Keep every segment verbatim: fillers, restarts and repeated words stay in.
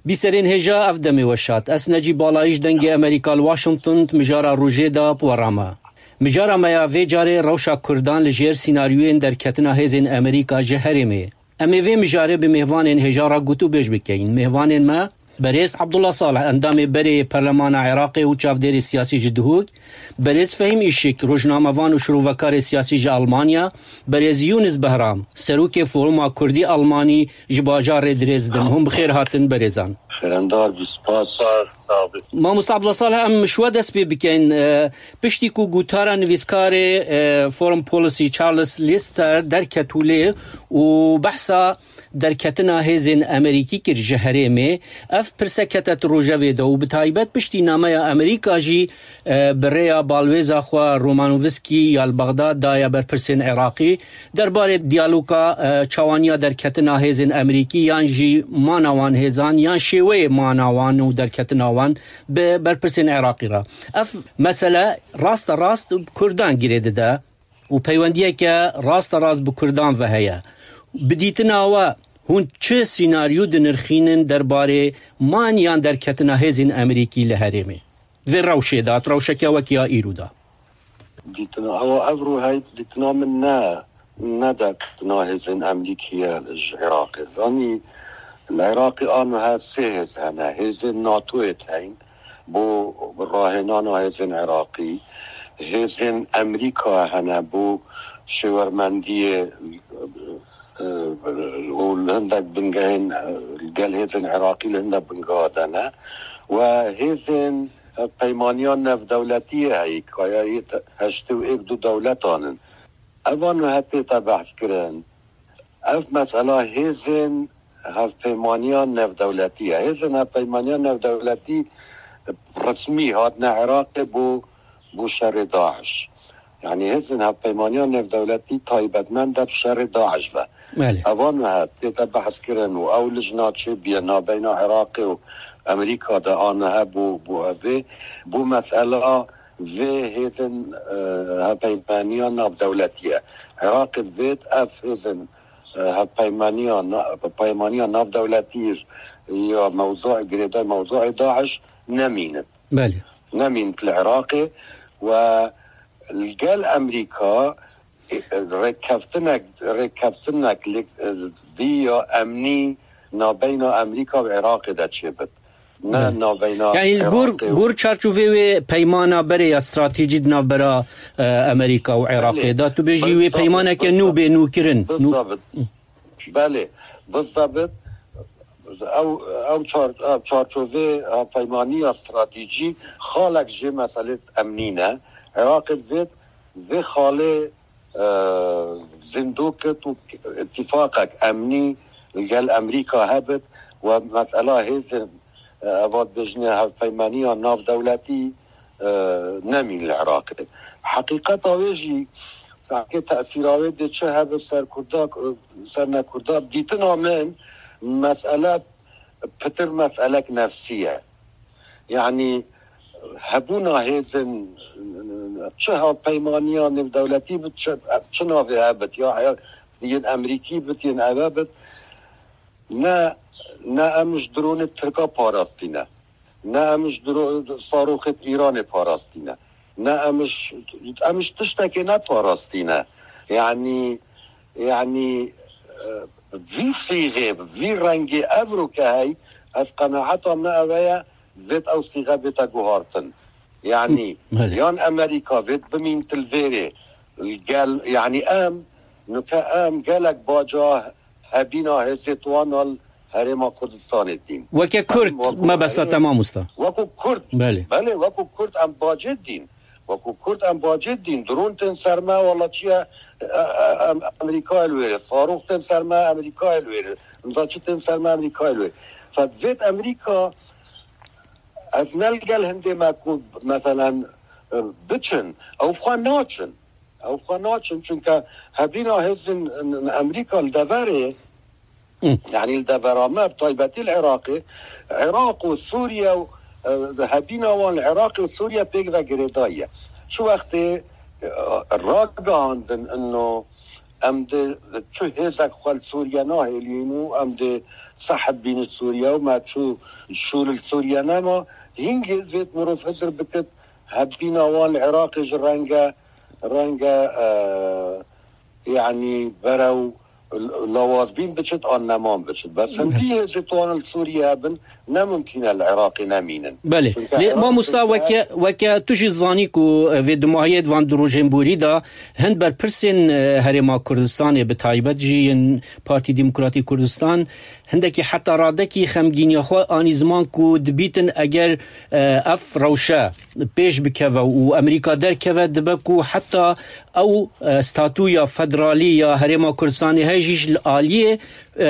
Bîserên hêja, ev demê we şad. Ez Necîb Balayî ji Dengê Amerîka li Washington di mijara rojê de bi we re me. Mijara me ya vê carê rewşa Kurdan li jêr sînaryoyên derketina hêzên Amerîka ji herêmê. Em ê vê mijarê bi mêvanên hêja re gotûbêj bikeyin. Mêvanên me, berêz Abdullah Salih, endamê berê yê Perlemana Iraqê û çavdêrê siyasî ji Duhok, berêz Fehîm Îşik, rojnamevan û şirovekarê siyasî ji Almanya, berêz Yûnis Behram, serokê Foruma Kurdî Almanî ji bajarê Dirêzdin. Hûn bi xêr hatin berêzan. Xêrendar bî, spas. Spas, sağ ol. Mamoste Abdullah Salih, em ji we dest pê bikeyin. E, piştî ku gotara nivîskarê, e, Foreign Policy Charles Lyster derket holê û behsa derketina hêzên Amerîkî kir ji herêmê, ev pirse kete di rojevê de û bi taybet piştî nameya Amerîka jî, e, bi rêya balwêza xwe Romanovskî ya li Bexdad daye ber pirsên Iraqî derbarê diyaloga, e, çawaniya derketina hêzên Amerîkî yan jî mana wan hêzan yan şêweyê mana wan û derketina wan bi berpirsên Iraqî re. Ev mesele raste rast Kurdan girê dide û peywendiyeke raste rast bi Kurdan ve heye. Bi dîtina we hûn çi sînaryo dinirxînin derbarê man yan derketina hêzên Amerîkî li herêmê? Vê rewşê de, rewşeke wekî ya îro de. Dîtina, ewa ev rû hey dîtina min ne, ne derketina hêzên Amerîkî ye ji Iraqê. Zanî, li Iraqê a niha sê hêz hene. Hêzên NATOyê heyîn bo rahênana hêzên Iraqî. Hêzên Amerîka hene bo şêwermendiyê, e, û li hindek bingehên, e, gel hêzên Iraqî li hindek bingeha de ne. We hêzên, e, peymaniya navdewletiyê heyî, kaya yê te-, heştê û êk du dewletan in. Evan niha tête behs kirin. Ev mesela hêzên hevpeymaniya navdewletî ye. Hêzên hevpeymaniya navdewletî resmî hatine Iraqê bo, bo şerê DAIŞ. Yanî hêzên hevpeymaniya navdewletî taybetmend e bi şerê DAIŞ ve. Belê. Evan niha tête behs kirin û ew lijna çêbûye nabeyna Iraqê û Amerîka de a niha bo, bo evê, bo mesela vê hêzên, e, hevpeymaniya navdewletî ye. Iraqê divêt ev hêzên, e, hevpeymaniya na-, peymaniya navdewletî ya mewzuê girêdayî mewzuê DAIŞ nemînin. Belê. Nemînin li Iraqê we li gel Amerîka, e, rêkeftinek, rêkeftinek li, e, vî ya emnî nabeyna Amerîka û Iraqê de çêbit. Ne Belê. nabeyna Yani li gor, Iraqê û gor çarçovê wê peymana berê ya stratejî di navbera, e, Amerîka û Iraqê Belê. de. Tu bêjî wê Bizabit, peymaneke nû bizabit. bê nûkirin. Nû- Bizabit. Belê. Bizabit. Ew, ew çar-, ew çarçovê, ew peymaniya stratejî xalek jê meselê emnî ne. Iraqê divêt vê xalê, e, zindû kit û îtîfaqek emnî li gel Amerîka hebit we mesela hêzên, e, eva dibêjinê hevpeymaniya navdewletî, e, nemîn li Iraqê. Heqîqeta wê jî sanki tesîra wê dê çi hebit ser Kurda, ser ne Kurda. Dîtina min mesele pitir meselek nefsî ye. Yanî hebûna hêzên çi hevpeymaniya nêvdewletî bit, çi, çi navê hebit, ya, ya yên Amerîkî bit, yên eve bit, ne, ne em ji dronê Tirka parastî ne. Ne em ji dro-, saroxê Îranê parastî ne. Ne em ji, em ji tiştekê ne parastî ne. Yanî, yanî, e, vî sîxê, vî rengê evro ke hey, ez qenaeta me eve ye, vêt ew sîxe bête guhartin. Yanî, Belê. yan Amerîka vêt bimîn til vêrê, gel, yanî em, nuke em gelek baca hebîna hêzê tuwan al Herêma Kurdistanê dîn. Weke Kurd, Em wekû mebesta herê-, te mamosta. Wekû Kurd. Belê. Belê, wekû Kurd em bacê dîn. Wekû Kurd em bacê dîn. Drûn tên ser me, wala çi ye, e, e, em, Amerîkayê li wêrê. Sarûx tên ser me, Amerîkayê li wêrê. Imza çi tên ser me, Amerîkayê li wêrê. Fed vêt Amerîka, ez ne li gel hindê me ku, meselen, e, biçin. Ew xwe naçin. Ew xwe naçin, çunke hebîna hêzên Amerîka li deverê, Hı. yanî li devera me, bi taybetî li Iraqê, Iraq û Sûriye û, e, hebîna wan li Iraqê û Sûriye pêk ve girêdayî ye. Çi wextê, e, ragihandin ino em di çi hêzek xwe li Sûriye nahêlîn û em di sehib bîn Sûriye û me çû şûl li Sûriye nema. Hingê zêt mirov hizir bikit, hebîna wan li Iraqê ji renge, renge, e, yanî berew lawazbîn biçit an neman biçit. Bes hindî hêzê tuwanin li Sûriye hebin, ne mimkîn e li Iraqê nemînin. Belê. Lê mamosta, weke, weke tu jî zanî ku, e, vê dumahiyê di van du rojên borî de hin berpirsên, e, Herêma Kurdistanê, bi taybet jî yên Partî Demokratî Kurdistan, hindekî heta radekî xemgîniya xwe anî ziman ku dibîtin eger, e, ev rewşe pêş bikeve û Amerîka derkeve, dibe ku heta ew, e, statûya federalî ya Herêma Kurdistanê heye jî ji aliyê, e,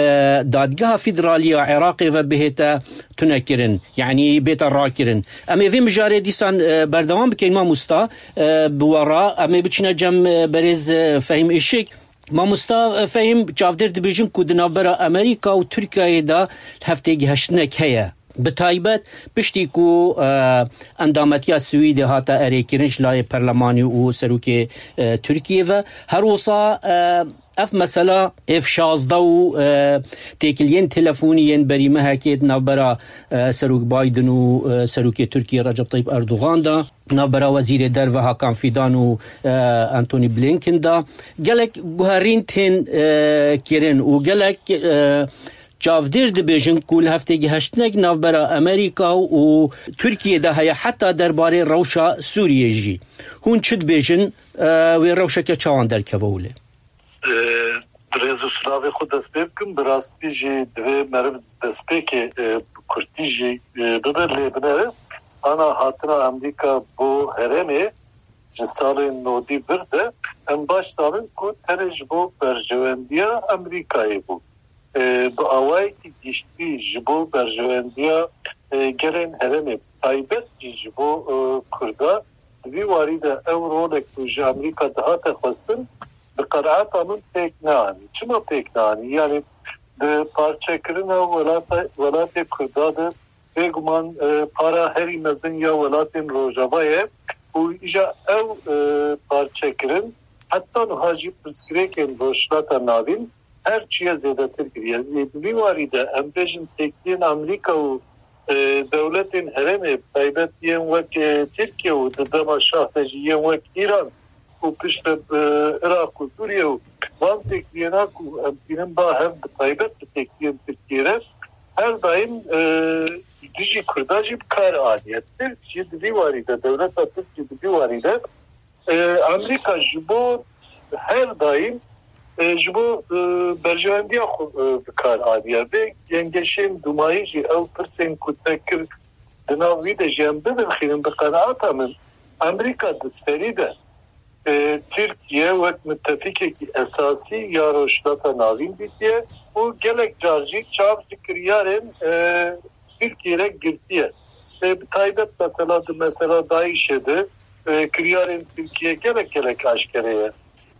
Dadgeha Federalî ya Iraqê ve bihête tunekirin, yanî bête rakirin. Em ê vê mijarê dîsan, e, berdewam bikin, mamosta, e, bi we re. Em ê biçine cem, e, berêz, e, Fehîm Işik. Mamosta, e, Fehîm, çavdêr dibêjin ku di navbera Amerîka û Tirkiyeyê de heftêgiheştinek heye. Bi taybet piştî ku, e, endametiya Swîdê hate erêkirin ji layê perlemanê û serokê, e, Tirkiyê ve, her wisa, e, ev mesela F şazdeh û, e, têkiliyên telefonî yên berî mehekê di navbera, e, Serok Biden û, e, Serokê Tirkiyê Recep Tayyip Erdogan de, navbera Wezîrê Derve Hakan Fidan û, e, Antony Blinken de gelek guherîn tên, e, kirin û gelek, e, çavdêr dibêjin ku li heftêgiheştinek navbera Amerîka û Tirkiyê de heye heta derbarê rewşa Sûriyê jî. Hûn çi dibêjin, e, wê rewşeke çawan derkeve holê? E, bi rêz û silavê xwe dest pê bikim. Bi rastî jî divê meriv destpêkê, e, bi kurtî jî, e, bibe, lê binere ana hatina Amerîka bo herêmê ji salên nodî vir de em baş zanin ku tenê ji bo berjewendiya Amerîkayê bû. E, bi awayekî giştî ji bo berjewendiya, e, gelên herêmê, taybet jî ji bo, e, Kurda, di vî warî de ew rolek ku ji Amerîka dihate xwestin, bi qenaeta min pêk neanî. Çima pêk neanî? Yanî bi parçekirina welata-, welatê Kurda de bêguman, e, para herî mezin ya welatên Rojava ye û îja ew, e, parçekirin heta niha jî pirsgirêkên Rojhilata Navîn her çiye zêdetir kiriye. Lê di vî warî de em bêjin têkiliyên Amerîka û, e, dewletên herêmê, bi taybet yên wek, e, Tirkiye û di dema şah de jî yên wek Îran û piştre, e, Iraq û Sûriye û van têkiliyêna ku em tînin ba hev, bi taybet bi têkiliyên Tirkiyê re her daîm, e, dijî Kurda jî bi kar aniye. Tirk jî di vî warî de, dewleta Tirk jî di vî warî de, e, Amerîka ji bo her daîm, e, ji bo, e, berjewendiya xwe, e, bi kar aniye. Vê yengeşên dumayî jî ew pirsên ku te kir di nav wî de jî em bidirxînin, bi qenaeta min Amerîka di serî de, e, Tirkiye wek mitefîkekî esasî ya Rojhilata Navîn dîtiye û gelek car jî çav ji kiryarên, e, Tirkiyê re girtiye. E, bi taybet mesela di mesela DAIŞê de, e, kiryarên Tirkiye gelek gelek aşkere ye.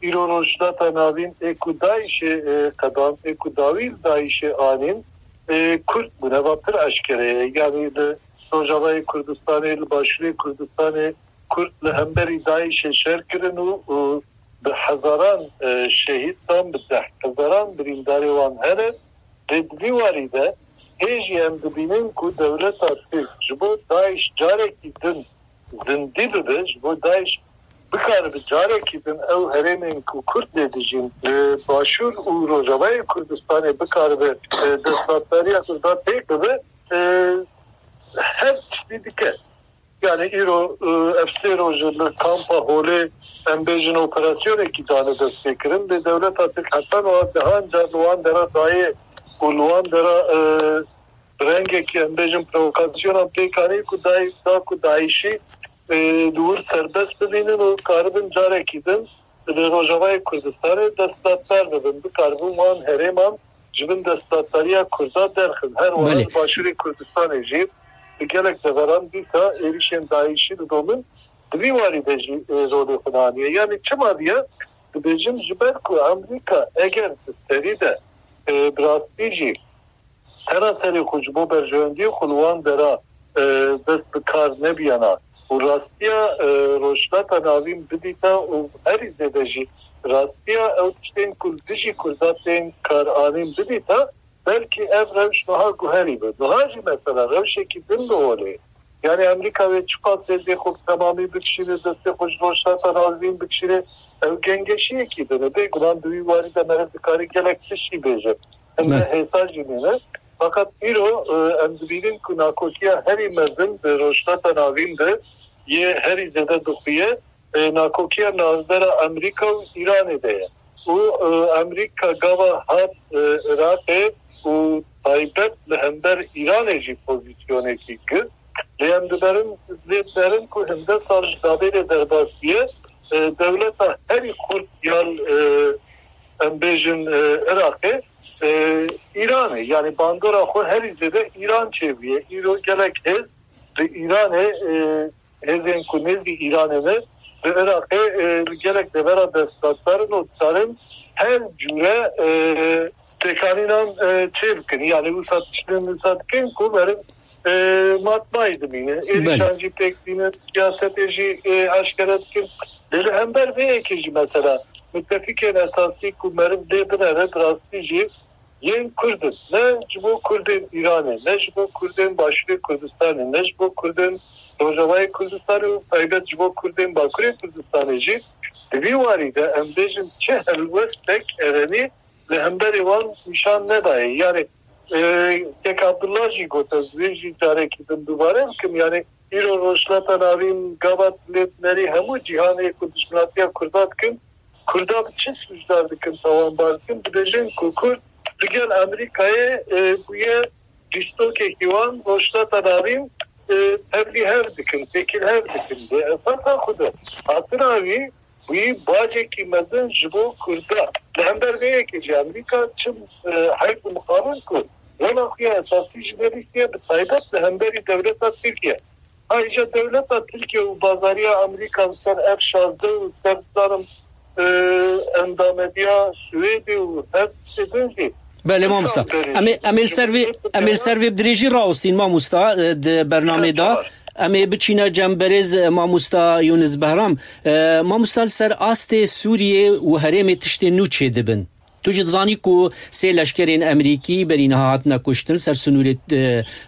Îro Rojhilata Navîn ê ku DAIŞê, e, qedand, ê ku dawî li DAIŞê anîn, e, Kurd bûne, va pir eşkere ye. Yanî li Rojavayê Kurdistanê, li Başûrê Kurdistanê Kurd li hemberî DAIŞê şer kirin û, û bi hezaran, e, şehîd dan, bi deh hezaran birîndarê wan hene. Lê di vî warî de hê jî em dibînin ku dewleta Tirk ji bo DAIŞ carekî din zindî bibe, ji bo DAIŞ bikaribe carekî din ew herêmên ku Kurd lê dijîn li Başûr û Rojavayê Kurdistanê bikaribe, e, desthilatdariya Kurdan têk bibe, e, her tiştî dike. Yani îro, e, ev sê roj li kampa Holê em bêjin operasyonekî dane destpêkirin. Lê dewleta Tirk heta niha dehan car li wan dera dayê û li wan dera, e, bi rengekî em bêjin provokasyonan pêk anî ku dayî da ku DAIŞî, e, li wir serbest bibînin û karibin carekî din li Rojavayê Kurdistanê desthilatdar bibin, bikaribin wan herêman ji bin desthilatdariya Kurda derxin. Her wiha Belê. Li Başûrê Kurdistanê jî li gelek deveran dîsa êrişên DAIŞî didomin. Di vî warî de jî, e, rolê xwe daniye. Yanî çima diye? Dibêjim ji ber ku Amerîka eger di serî de, e, bi rastî jî tera serê xwe ji bo berjewendiyê xwe li wan dera, e, dest bi kar nebiyana, û rastiya, e, Rojhilata Navîn bidîta û herî zêde jî rastiya ew tiştên ku li dijî Kurda tên karanîn bidîta, belkî ev rewş niha guherî be. Niha jî mesela rewşekî din li holê. Yani Amerîka wê çiqas hêzê xwe bi temamî bikişîne, destê xwe ji Rojhilata Navîn bikişîne, ew gengeşiyekî din e. Bêguman di wî warî de meriv dikare gelek tişt jî bêje. Hinde hêsa jî nîne. Fakat îro, e, em dibînin ku nakokiya herî mezin di Rojhilata Navîn de yê herî zêde dixuye, e, nakokiya navbera Amerîka û Îranê de ye. Û, e, Amerîka gava hat, e, Iraqê û taybet li hember Îranê jî pozîsyonekî girt. Lê em diberin, lê diberin ku hinde sal ji dabê lê derbas bûye, e, dewleta herî xurt ya li, e, em bêjin, e, Iraqê, e, Îranê. Yani bandora xwe herî zêde Îran çêbûye. Îro gelek hêz li Îranê, e, hêzên ku nêzî Îranê ne, li Iraqê, e, li gelek devera desthilatdar in û dikarin her cûre, e, têkanînan, e, çêbikin. Yani wisa tiştin wisa dikin ku meriv, e, matmayî dimîne. Êrîşan jî pêk dînin, siyasetê jî, e, eşkere dikin. Lê li hember vê yekê jî mesela mutefîkên esasî ku meriv lê binere bi rastî jî yên Kurd in. Ne ji bo Kurdên Îranê, ne ji bo Kurdên Başûrê Kurdistanê, ne ji bo Kurdên Rojavayê Kurdistanê û taybet ji bo Kurdên Bakurê Kurdistanê jî di vî warî de em bêjin çi helwestek erenî li hemberî wan nîşan nedaye. Yani, e, Kek Abdullah jî got, ez vê jî carekî din dubare bikim. Yani îro Rojhilata Navîn gava lê dinerî hemû cîhanê ku dijminatiya Kurda dikin, Kurda bi çi sûcdar dikin, tawanbar dikin? Dibêjin ku Kurd li gel Amerîkayê, e, bûye lîstokekî wan, Rojhilata Navîn, e, tevlî hev dikin, têkil hev dikin. Lê esasa xwe de hatina wî, wî bacekî mezin ji bo Kurda. Li hember vê yekê jî Amerîka çi, e, heyf û mixabin ku rola xwe ya esasî ji vê lîsteyê bi taybet li hemberî dewleta Tirkiye. Ayrıca dewleta Tirkiye û bazariya Amerîka li ser F şazdeh û ser, dizanim, e, endamediya Swêdê û her tiştê din jî Belê mamosta. Em ê, em ê li ser vê, em ê li ser vê bi dirêjî rawestîn mamosta, e, di bernamê de. Em ê biçîne cem berêz, e, mamosta Yunus Behram. E, mamosta, li ser astê Sûriyê û herêmê tiştên nû çêdibin. Tu jî dizanî ku sê leşkerên Amerîkî berî niha hatine kuştin ser sinûrê,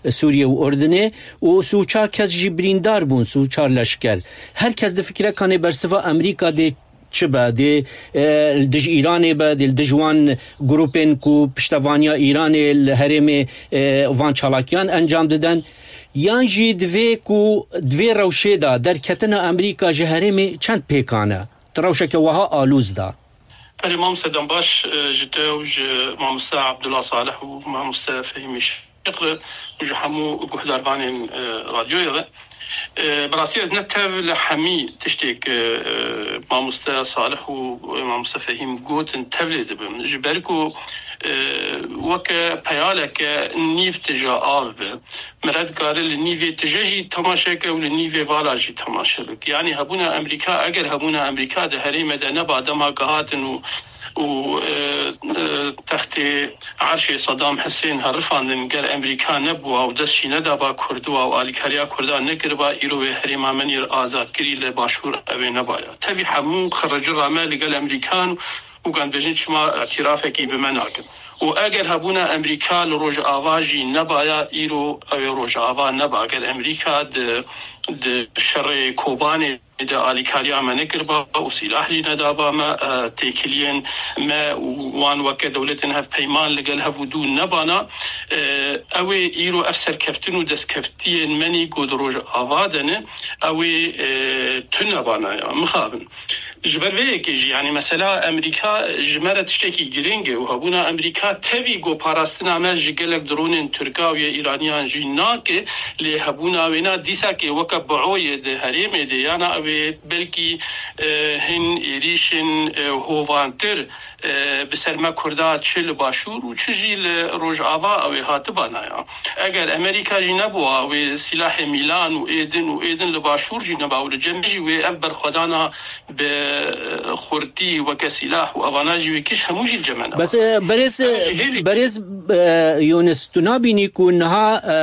e, Sûriye û Urdinê û sî û çar kes jî birîndar bûn, sî û çar leşker. Her kes difikire kanê bersiva Amerîka dê çi be, dê, e, li dij Îranê be, dê li dij wan grûpên ku piştevaniya Îranê li herêmê, e, van çalakiyan encam didin, yan jî divê ku di vê rewşê de derketina Amerîka ji herêmê çend pêkan e? Di rewşeke wiha alûz de. Belê, mamoste, dem baş, e, ji te û ji mamoste Abdullah Salih û mamoste Fehîmî Şiqri û ji hemû guhdarvanên, e, radyoyê re. E, bi rastî ez ne tev li hemî tiştê ku, e, mamoste Salih û, e, mamoste Fehîm gotin tev lê dibim. Ji ber ku, e, weke peyaleke nîv tija av be. Mere dikare li nîvê tije jî temaşe ke û li nîvê vala jî temaşe bike. Yanî hebûna Amerîka, eger hebûna Amerîka di herême de neba dema ku hatin û, û, e, e, textê erşê Sedam Hisên herifandin, ger Amerîka nebûa û dest jî nedaba Kurda û alîkariya Kurda nekiriba, îro wê herêma me nîr azadkirî li başûr ew ê nebaya. Tevî hemû xiricira me li gel Amerîkan û kan dibêjin çima îtîrafekî bi me nakin. Û eger hebûna Amerîka li Rojava jî nebaya, îro ew ê Rojava neba. Eger Amerîka di, di şerê Kobanê de alîkariya me nekiriba û sîlah jî nedaba me, e, têkiliyên me û wan weke dewletên hevpeyman li gel hev û dû nebana, e, ew ê îro ev serkeftin û destkeftiyên me nî ku di Rojava de ne, ew ê, e, tune bana ya, mixabin. Ji ber vê yekê jî, yanî mesela Amerîka ji me re tiştekî girîng e û hebûna Amerîka tevî ku parastina me ji gelek dronên Tirka û yê Îraniyan jî nake, lê hebûna wêna dîsakê weke bioyê di herêmê de yana ew ê belkî, e, hin êrîşên, e, hovantir, e, bi ser me Kurda çi li Başûr û çi jî li Rojava ew ê hatibana ya. Eger Amerîka jî nebûa, wê sîlahê mîlan û êdin û êdin li Başûr jî neba û li cem jî wê ev berxwedana bi xurtî weke sîlah û evana jî wê kiş hemû jî li cem me neba. Bes, e, berêz, Ev jî hêlî berêz, e, Yûnis, tu nabînî ku niha, e,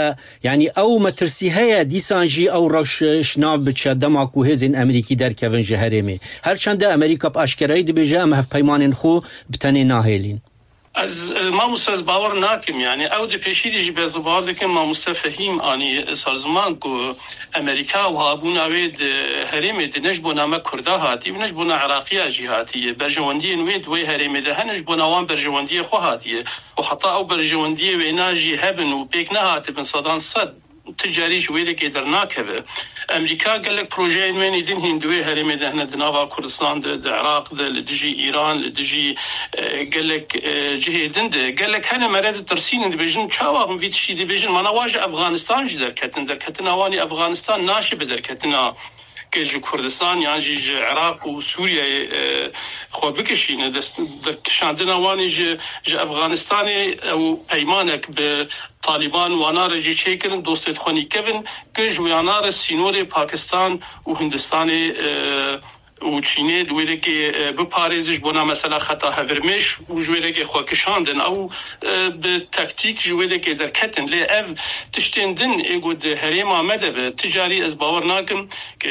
Yanî ew metirsî heye, dîsan jî ew rewş, e, şinav biçe dema ku hêzên Amerîkî derkevin ji herêmê. Her çende Amerîka bi aşkerayî dibêje, em hevpeymanên xwe bi tenê nahêlîn. Ez, e, mamoste, ez bawer nakim. Yanî ew di pêşî de jî, ez bawer dikim, mamoste Fehîm anî, e, ser ziman ku Amerîka û habûna wê di herêmê de ne ji bona me Kurda hatî û ne ji bona Iraqiya jî hatiye. Berjewendiyên wê di wê herêmê de hene, ji bona wan berjewendiyê xwe hatiye. Û heta ew berjewendiyê wêna jî hebin û pêk nehatibin sedan sed, tu carî ji wê dekê dernakeve. Amerîka gelek projeyên wê nî din hîn di wê herêmê de hene, di nava Kurdistan de, di Iraq de, li dijî Îran, li dijî, e, gelek, e, cihê din de. Gelek hene mere ditirsînin, dibêjin, çawa hûn vî tiştî dibêjin? Mana wan ji Efganistan jî derketin. Derketina wan ê Efganistan naşibe derketina ke ji Kurdistan yan jî ji Iraq û Sûriyeyê, e, xwe bikişîne. Dest, derkişandina wan ê ji, ji Efganistanê ew peymanek bi Taliban wana re jî çêkirin, dostê xwe nîkevin, ke ji wana re sînorê Pakistan û Hindistanê, e, û Çînê di wê dekê, e, biparêze ji bona mesela xeta hevirmêş û ji wê dekê xwe kişandin. Ew, e, bi taktîk ji wê dekê derketin. Lê ev tiştên din ê ku di herêma me de be, ti carî ez bawer nakim ke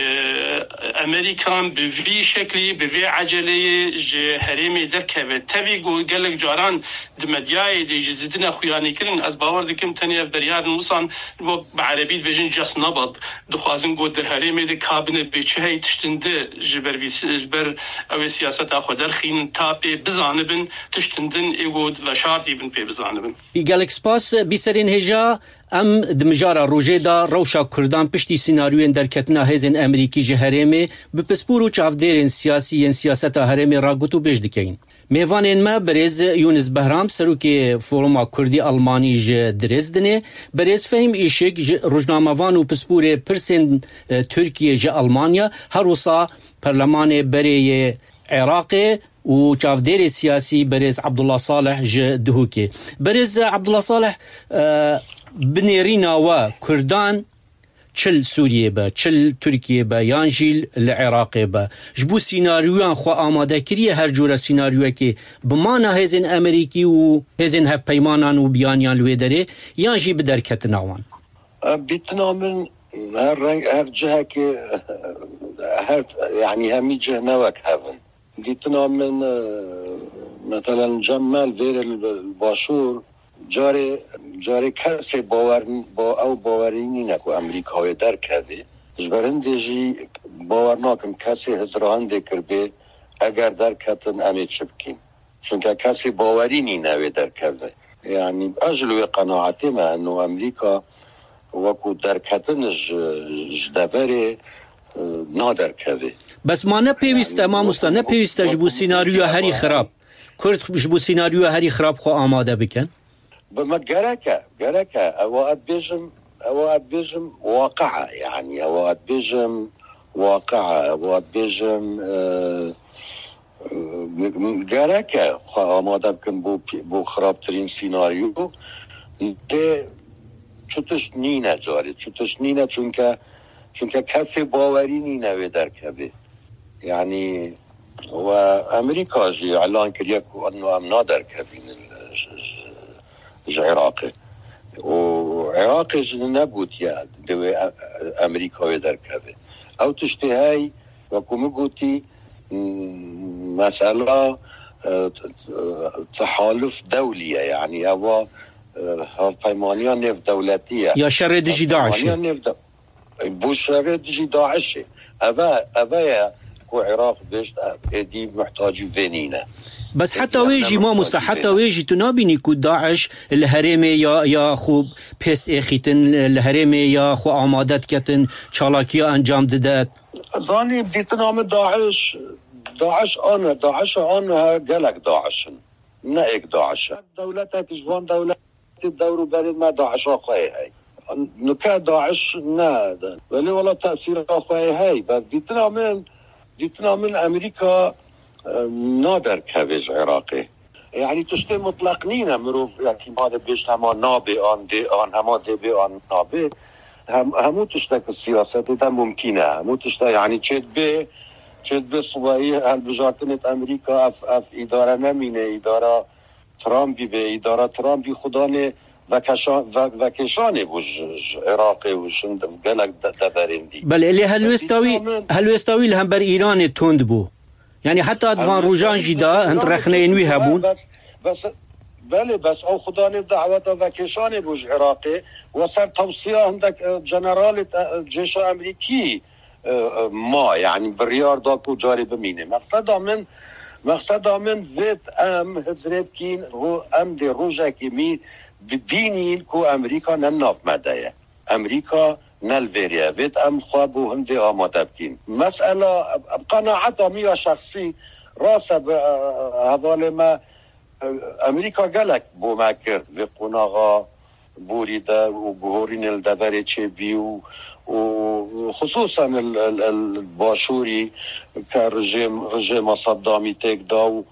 Amerîkan bi vî şeklî, bi vê eceleyê ji herêmê derkeve. Tevî ku gelek caran di medyayê de jî didine xuyanîkirin, ez bawer dikim tenê ev beryar in wisan, wek bi erebî dibêjin just nabad, dixwazin ku di herêmê de kabine bê çi hey tiştin di ji ber vî, ji ber ew ê siyaseta xwe derxînin, ta pê bizanibin, tiştin din ê ku veşartî bin pê bizanibin. Gelek spas, bîserên hêja. Em di mijara rojê de rewşa Kurdan piştî sînaryoyên derketina hêzên Amerîkî ji herêmê bi pispor û çavdêrên siyasî yên siyaseta herêmê re gotûbêj dikeyin. Mêvanên me, birêz Yûnis Behram, serokê Foruma Kurdî Almanî ji Dresdenê, birêz Fehîm Îşik, ji rojnamevan û pisporê pirsên, e, Tirkiyê ji Almanya, her wisa perlemanê berê yê Iraqê û çavdêrê siyasî birêz Abdullah Salih ji Duhokê. Birêz Abdullah Salih, e, bi nêrîna we Kurdan çi li Sûriyê be, çi li Tirkiyê be, yan jî li Iraqê be, ji bo sînaryoyan xwe amade kiriye, her cûre sînaryoyekê bi mana hêzên Amerîkî û hêzên hevpeymanan û biyaniyan li wê derê, yan jî bi derketina wan? Em dîtina min her reng, her cihekê, her, yanî hemî cih ne wek hev in. Dîtina min, e, metelen cem me li vêrê li, li Başûr, carê, carê kesê bawer, ba-, ew bawerî nîne ku Amerîka wê derkevê. Ji ber hindê jî bawer nakim kesê hizra hindê kiribê, eger derketin em ê çi bikîn? Çunke kesê bawerî nîne wê derkeve. Yanî ez ji li wê qenaetê me, eno Amerîka wekû derketin ji, ji deverê, e, naderkeve. Bes ma ne pêwîst e, Yanî mamosta, wekû, ne pêwîst e ji bo wekû sînaryoya herî xirab. Kurd ji bo sînaryoya herî xirab xwe amade bikin? Bi me gerek e, gerek e. Ewa ez bêjim, ewa ez bêjim waqia, yanî ewa ez bêjim waqia, ewa ez bêjim, e, e, gerek e xwe amade bikin bo, bo xirabtirîn sînaryo. Lê çi tişt nîne carê, çi tişt nîne, çunke, çunke kesê bawerî nîne wê derkevê. Yanî, we Amerîka jî elan kiriye ku eno em naderkevînin ji, ji, ji Iraqê. Û Iraqê jî negotiye divê e-, Amerîka wê derkeve. Ew tiştê hey, wekû min gotî, m-, mesela, e, t-, t-, tehaluf dewlî ye, yanî eva, e, hevpeymaniya nêvdewletî ye. Ya şerê dijî DAIŞê. Hevpeymaniya nêvde-, Bo şerê dijî DAIŞê. Eve, eve ye ku Iraq bêjt, êdî muhtacî vê nîne. Bes heta Êdî wê em jî, ne mamoste, muhtacî heta vê ne. Wê jî tu nabînî ku DAIŞ li herêmê ya, ya xwe pêst êxîtin, li herêmê ya xwe amade diketin, çalakiya encam dide? Zanî, dîtina min DAIŞ, DAIŞ an e, DAIŞ an e, gelek DAIŞ in. Ne êk DAIŞ e. Dewletek ji van dewletê dewr û berê me DAIŞa xwe yê hey. Nuke DAIŞ ne. Welê wela tesîra xwe yê hey. Bes dîtina min, dîtina min Amerîka e, naderkeve ji Iraqê. Yani tiştê mutlaq nîne, mirov ya kî ma de bêjt hema nabê an dê an, hema dê bê an nabê. Hem, hemû tiştek siyasetê de mumkîn e. Hemû tiştek, yani çêdibê, çêdibê sibayî hilbijartinê di Amerîka ev, ev îdare nemîne, îdara Trumpî bê, îdara Trumpî xudanê vekeşa-, ve-, vekêşanê bû ji, ji Iraqê û ji gelek de-, deverên dî. Belê, lê helwêsta wî, Dîtina min helwêsta wî li hember Îranê tund bû. Yani heta di van Helwêsta rojan wî jî de hind rexneyên wî hebûn. Bes, bes, belê, bes ew xudanê daweta vekêşanê bû ji Iraqê. We ser tewsiya hindek, e, generalê te-, e, cêşa Amerîkî, e, e, ma, yani biryar da ku carê bimîne. Mexseda min, mexseda min vêt em hizrê bikîn, ro-, em dê rojekê mî bibînîn ku Amerîka ne nav me de ye. Amerîka ne li vêrê ye. Vêt em xwe bo hindê amade bikîn. Mesela, bi qenaeta min ya şexsî, rast e, bi, e, hevalê me, e, Amerîka gelek bo me kir vê qonaxa borî de û guhorînê li deverê çêbî û, û xisûsen li, li, li başûrî ke rejêm, rejêma Seddamî têk da û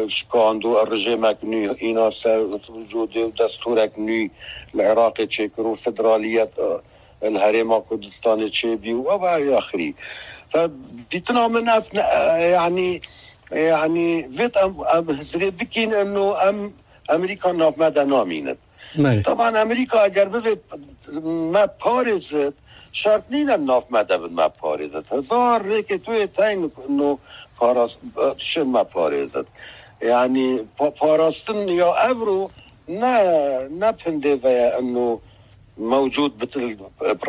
şikand û rejêmek nû îna ser wicûdê û destûrek nû li Iraqê çêkir û federaliyet, e, li Herêma Kurdistanê çêbî û ev axirî. Fe dîtina min ev ne, e, yanî, yanî vêt em, em hizrê bikîn eno em Amerîka nav me de namînin. Belê. Taban Amerîka eger bivêt me parêzit, şert nîne nav me de bin me parêzit. Hezar rêkê tu yê teyn no paras-, tişên me parêzit. Yani pa-, parastin ya evro ne, ne pindê ve ye eno mewcûd bitil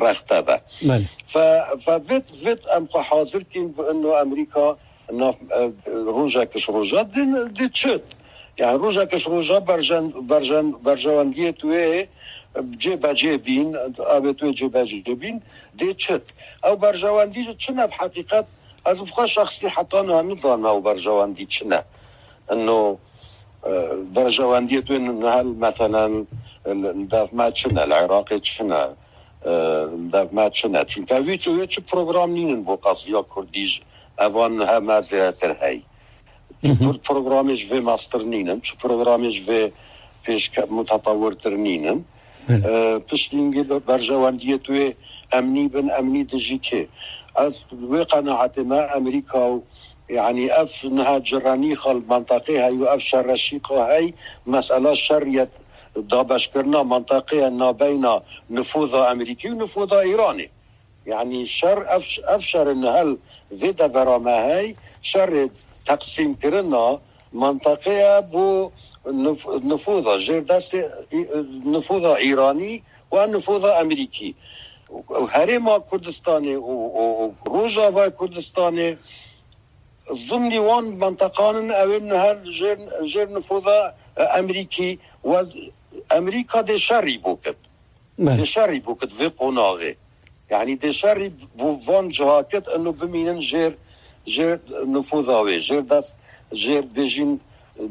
rexte be. Belê. Fe, fe vêt, vêt em xwe hazir kîn bi eno Amerîka nav, e, rojek ji roja dê, dê çit. Yani rojek ji roja berjen, berjen, berjewendiyê tu yê cêbecê bîn, avê tu yê cêbecê bîn, dê çit. Ew berjewendî ji çi ne bi heqîqet, ez bi xwe şexsî heta niha nizanim ew berjewendî çi ne. Eno, e, berjewendiyê tu yê niha meselen li, li dev me çi ne, li Iraqê çi ne, e, li dev me çi ne. Çunke wî çi, wê çi program nînin bo qeziya Kurdî ji evan heme zêdetir hey. Çi pro-, programê ji vê mestir nînin, çi programê ji vê pêşke-, mutetewirtir nînin. Belê. E, piştî hingê be-, berjewendiyê tu yê emnî bin, emnî dijî kê? Ez wê qenaetê me Amerîka û, yani ev niha cirenîxa li menteqê hey û ev şerreşîqa hey, mesela şeriyet dabeşkirina menteqê ye nabeyna nifoza Amerîkî û nifoza Îranê. Yani şer, ev, ev şerê niha li vê devera me hey, şerê teqsîmkirina menteqê ye bo nif-, nifoza, jêr destê î-, nifoza Îranî û nifoza Amerîkî. Û Herêma Kurdistanê û, û, û Rojavayê Kurdistanê zimnî wan menteqan in, ew ê niha jêr, jêr nifoza, e, Amerîkî û Amerîka dê şerî bokit. Belê. Dê şerî bokit vê qonaxê. Yani dê şerî bo van ciha kit, eno bimînin jêr, jêr nifoza wê, jêr dest, jêr bêjin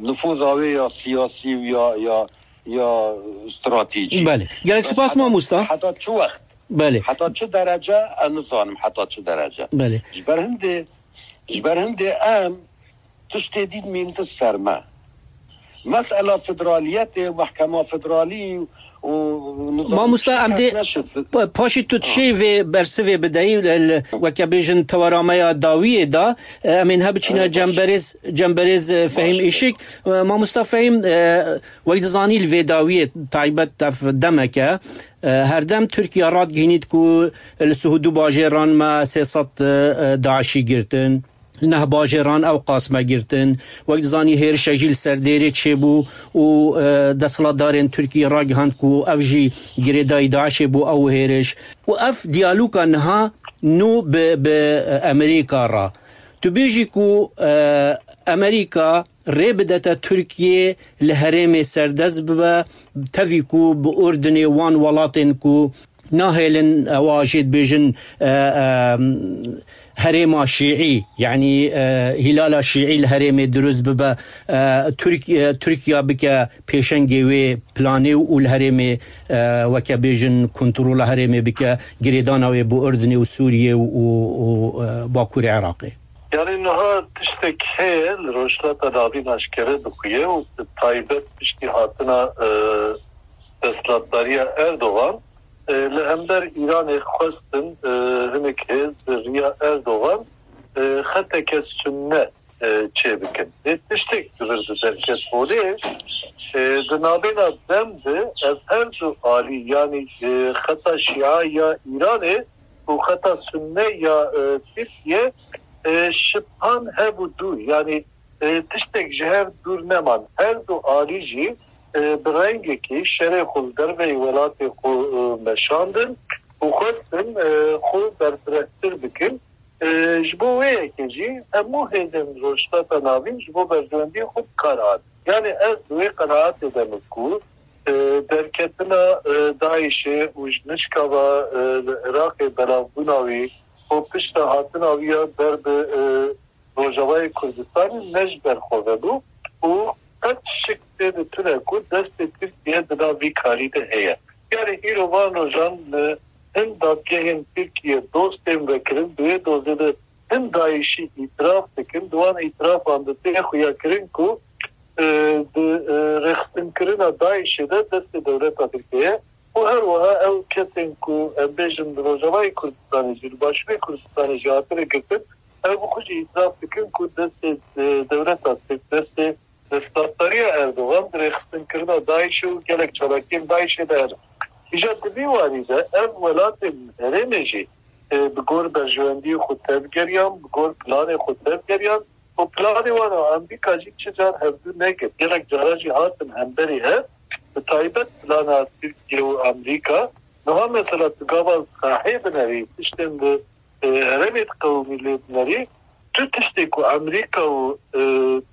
nifoza wê ya siyasî û ya, ya, ya stratejî. Belê. Gelek spas mamosta. Heta çi wext? Belê. Heta çi derece? Ez nizanim heta çi derece. Belê. Ji ber hindê, ji ber hindê em tiştê dî dimînitin ser me. Mesela federaliyetê, mehkema federalî û nizam Mamosta, em dê neşit. Pa-, paşî tu tişê vê bersivê bideyî, li, li, weke bêjin tewera me ya dawiyê de, e, em ên he biçîne Evet, baş. cemberêz, cemberêz, e, Fehîm Baş. Îşik. E, Mamosta Fehîm, e, wek dizanî li vê dawiyê taybet ev demek e. E, herdem Tirkiye radgihînît ku li Suhudû bajêran me sê sed, e, e, DAIŞî girtin. Neh bajêran ew qas me girtin. Wek dizanî hêrişek jî li ser Dêrê çêbû û, e, desthilatdarên Tirkiyê ragihand ku ev jî girêdayî DAIŞê bû ew hêriş. Û ev diyaloga niha nû bi, bi Amerîka re. Tu bêjî ku, e, Amerîka rê bidete Tirkiyê li herêmê serdest bibe, tevî ku bi Urdinê wan welatên ku nahêlin ewa jê dibêjin, e, e, herêma şîî, yanî, e, hîlala şîî li herêmê dirust bibe, e, Tirk-, e, Tirkiya bike pêşengê wê planê û li herêmê, e, weke bêjin kontrola herêmê bike girêdana wê bo Urdinê û Sûriyê û, û, û, e, Bakurê Iraqê. Yanî niha tiştek heye li Rojhilata Navîn aşkere dixuye û bi taybet piştî hatina e, desthilatdariya Erdogan e, li hember Îranê xwestin e, hinek hêz bi riya Erdogan e, xeteke sunne e, çêbikin. Lê tiştek di vir de derket holê e, di navbêna dem de ev her du alî, yanî e, xeta Şîa ya Îranê û xeta Sunne ya e, Tirkiye e, şibhan hebû dû. Yanî e, tiştek ji hev dûr neman. Her du alî jî e, bi rengekî şerê xwe li derveyî welatê xwe e, meşandin û xwestin e, xwe berfirehtir bikin. E, ji bo wê yekê jî hemû hêzên Rojhilata Navîn ji bo berjewendiyê xwe bi kar hatin. Yanî ez di wê qenaetê de me ku e, derketina e, DAIŞê û ji nişka ve e, li Iraqê belavbûna wî û pişta hatina wî ya ber bi e, Rojavayê Kurdistanê ne ji ber xwe vebû û qet şik tê de tune ku destê Tirkiye di nav vî karî de heye. Yanî îro van rojan li hin dadgehên Tirkiye dostên vekirin di wê dozê de hin DAIŞî îtiraf dikin, di wan îtirafan de tê xuyakirin ku e, di e, rêxistinkirina DAIŞê de destê dewleta Tirkiye ye û her wiha ew kesên ku em bêjin li Rojavayê Kurdistanê jî, li Başûrê Kurdistanê jî hatine girtin, ew bi xwe jî îtiraf dikin ku destê e, dewleta Tirk, destê desthilatdariya Erdogan di rêxistinkirina DAIŞê û gelek çalakiyên DAIŞê de hene. Îja di vî warî de ev welatên herêmê jî e, bi gor berjewendiyê xwe tevgeriyan, bi gor planê xwe tevgeriyan û planê wan û Amerîka jî çi car hevdû negir. Gelek cara jî hatin hemberî hev, bi taybet plana Tirkiye û Amerîka. Niha mesela tu gava sahê binerî, tiştên di e, herêmê diqewimî lê binerî, tu tiştê ku Amerîka û e,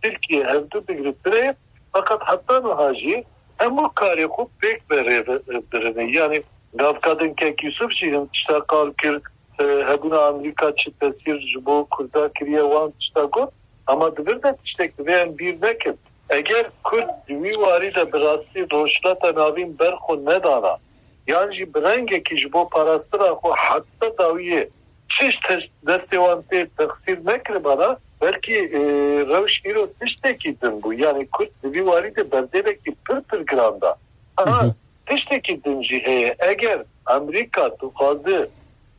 Tirkiye hevdû bigirî tune ye, feqet heta niha jî hemû karê xwe pêk ve rê ve- e, birine. Yanî gavka din Kek Yusuf jî hin tişta qal kir, e, hebûna Amerîka çi tesîr ji bo Kurda kiriye, wan tişta got. Ama di vir de tiştek divê em bîr nekin. Eger Kurd di wî warî de bi rastî Rojhilata Navîn ber xwe nedana, yan jî bi rengekî ji bo parastina xwe heta dawiyê çi ji te- destê wan tê texsîr nekiribana, belkî e, rewş îro tiştekî din bû. Yanî Kurd di vî warî de berdêlekî pir pir giran da. Aha, tiştekî din jî heye. Eger Amerîka dixwaze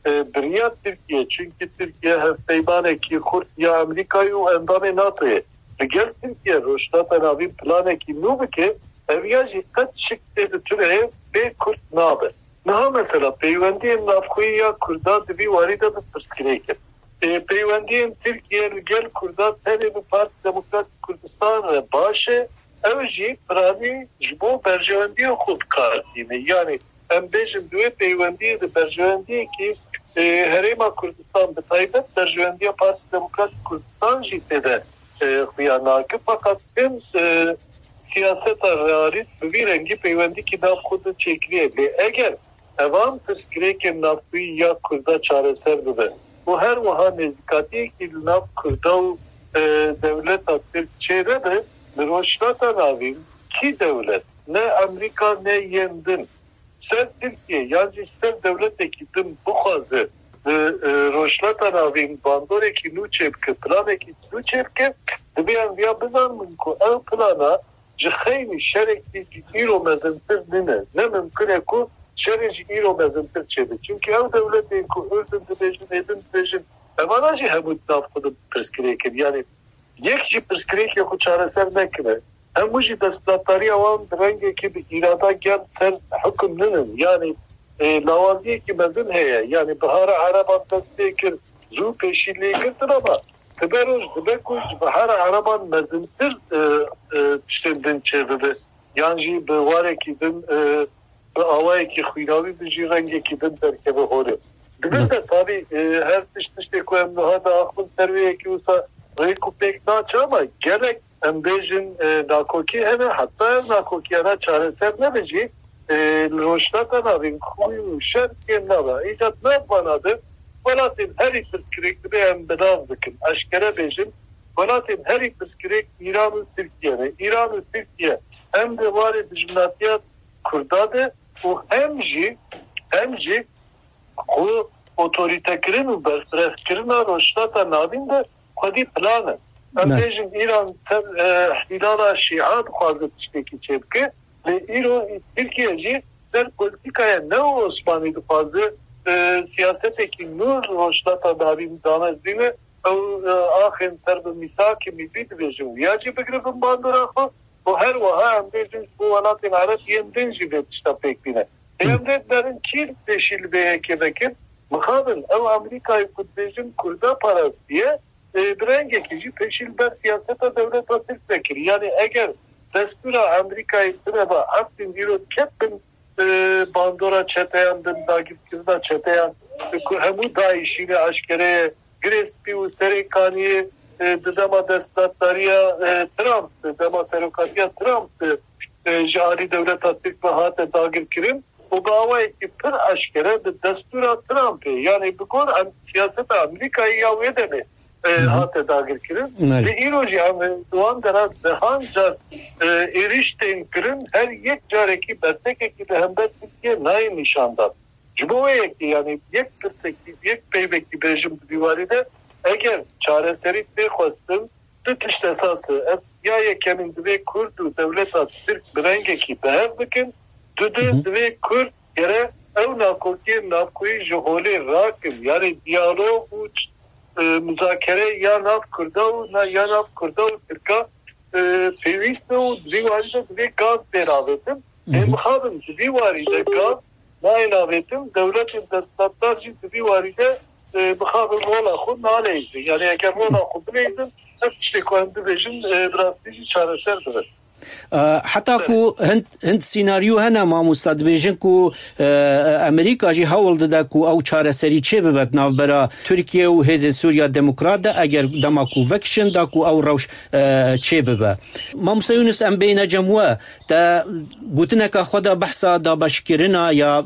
e, bi riya Tirkiye, çunkî Tirkiye hevpeymanekî xurt ya Amerîkayê û endamê NATOyê, li gel Tirkiye Rojhilata Navîn planekî nû bike, ev ya jî qet şik tê de tune ye, bê Kurd nabe. Niha mesela peywendiyên navxweyî ya Kurda di vî warî de bi pirsgirêk in. Ê, peywendiyên Tirkiye li gel Kurda tenê bi Partî Demokratîk Kurdistan re baş e. Ew jî piranî ji bo berjewendiyên xwe bi kar tîne. Yanî em bêjin di wê peywendiyê de berjewendiyekî e, Herêma Kurdistan, bi taybet berjewendiya Partî Demokratîk Kurdistan jî tê de e, xuya nake. Feqet hin e, siyaseta realîst bi vî rengî peywendîkî nav xwe de çêkiriye. Lê eger evan pirsgirêkên navxweyî ya Kurda çareser bibe û her wiha nêzîkatiyekî li nav Kurda û e, dewleta Tirk çênebe, li Rojhilata Navîn kî dewlet, ne Amerîka ne yên din, ser Tirkiye yan jî ser dewletekî din bixwaze li e, Rojhilata Navîn bandorekî nû çêbike, planekî nû çêbike, divê em viya bizanibin ku ew plana ji xeynî şerekî ji îro mezintir nîne. Ne mimkun e ku şerê ji îro mezintir çêbe. Çimkî ew dewletên ku Urdun dibêjin, êdin dibêjin, evana jî hemû di nav xwe de pirsgirêk in. Yanî yek jî pirsgirêkê xwe çareser nekiriye. Hemû jî desthilatdariya wan bi rengekî bi îrada gel ser hukum nînin. Yanî e, lawaziyekî mezin heye. Yanî bihara Ereban dest pê kir, zû pêşî lê girtin ama sibe roj dibe ku ji bihara Ereban mezintir e, e, tiştên din çêbibe. Yan jî bi warekî din e, bi awayekî xwînawî bi jî rengekî din derkeve holê. Di vir de tabî e, her tişt tiştê ku em niha diaxivin ser wê yekê wisa rêk û pêk naçe ama gelek em bêjin e, nakokî hene, heta ev nakokiyana çareser nebe jî e, li Rojhilata Navîn xwîn û şer kêm nabe. Îca di nav vana de welatên herî pirsgirêk dibe em bi nav bikin. Eşkere bêjin, welatên herî pirsgirêk Îran û Tirkiye ne. Îran û Tirkiye hem di warê dijminatiya Kurda de û hem jî hem jî xwe otorîtekirin û berfirehkirina Rojhilata Navîn de xwedî plan in. Em bêjin Îran ser, e, îhlala Şîa dixwaze tiştekî çêbike. Lê îro Tirkiye jî ser polîtîkaya neo-Osmanî dixwaze, e, siyasetekî nû li Rojhilata Navîn damezrîne. Ew, e, axên ser bi mîsakê mîllî dibêjin, wiya jî bigire bin bandora xwe. Û her wiha em bêjin ji bo welatên Ereb yên din jî vê tişta pêk bîne. Lê em rê dinerin kî pêşî li vê yekê vekir? Mixabin, ew Amerîkayê ku dibêjin Kurda parastiye, e, bi rengekî jî pêşî li ber siyaseta dewleta Tirk vekir. Yanî eger destûra Amerîkayê tune ba, Efrîn îro diket bin, e, bandora çeteyan, bin dagirkirina çeteyan, ku hemû DAIŞî ne aşkere ye, Girê Spî û Serê Kaniyê, e, di dema desthilatdariya, e, Trump, di dema serokatiya Trump, e, e, ji alî dewleta Tirk ve hate dagirkirin û bi awayekî pir eşkere bi destûra Trumpê, yanî bi gor em, siyaseta Amerîkayê ya wê demê, e, hate dagirkirin. Belê. Lê îro jî em, e, di wan dera dehan car, e, êrîş tên kirin, her yek carekî bertekekî li hember Tirkiye nayê nîşandan. Ji bo wê yekê, yanî yek pirsekî, yek peyvekî bêjim di vî warî de, eger çareserî tê xwestin, du tişt esas e. Ez ya yekemîn divê Kurd û dewleta Tirk bi rengekî bi hev bikin, du du divê Kurd gere ew nakokiyên navkoyî ji holê rakin. Yanî diyalog û ç-, e, muzakere ya nav Kurda û na-, ya nav Kurda û Tirka, e, pêwîst e û di vî warî de divê gav bê ravêtin. Ê mixabin di vî warî de gav nayên avêtin, dewletên desthilatdar jî di vî warî de, e, mixabin rola xwe naleyzin. Yanî eger rola xwe bileyzin, her tiştê ku em dibêjin, e, bi rastî jî çareser dibin. E, heta ku hind, hind sînaryo hene, mamosta, dibêjin ku, e, Amerîka jî hewl dide ku ew çareserî çêbibe di navbera Tirkiye û Hêzên Sûriya Demokrat de, eger dema ku vekişin da ku ew rewş, e, çêbibe. Mamosta Yunus, em bêhne cem we. Te gotineka xwe de behsa dabeşkirina ya,